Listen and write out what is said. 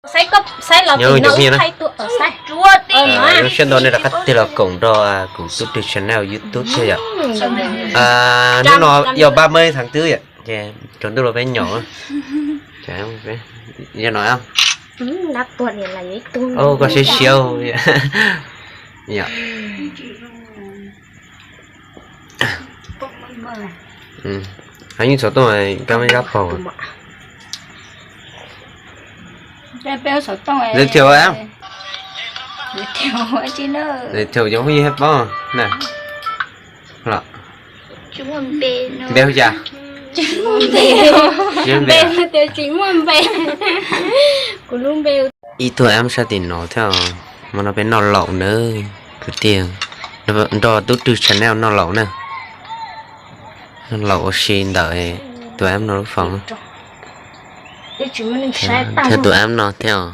Nyob zoo cov phooj ywg na, zoo siab ntau nej rov qab tig los koom nrog kuv tub rwg channel YouTube thiab yom. Hnub no yog ba mươi tháng tư yom, ces tsaus ntuj los peb nyaum. Yog no, koj siab siab. Yeej xov tooj kab zab paug. Giới thiệu em. Giới thiệu cov phooj ywg thiaj paub na. Npe hu cas? Ib tug em sab tim no thiab. Hmo no peb noj laum na kwv tij, nrog tub rwg channel noj laum na. Noj laum ua si ntawm tus em no lub foos, thiab tus em no thiab.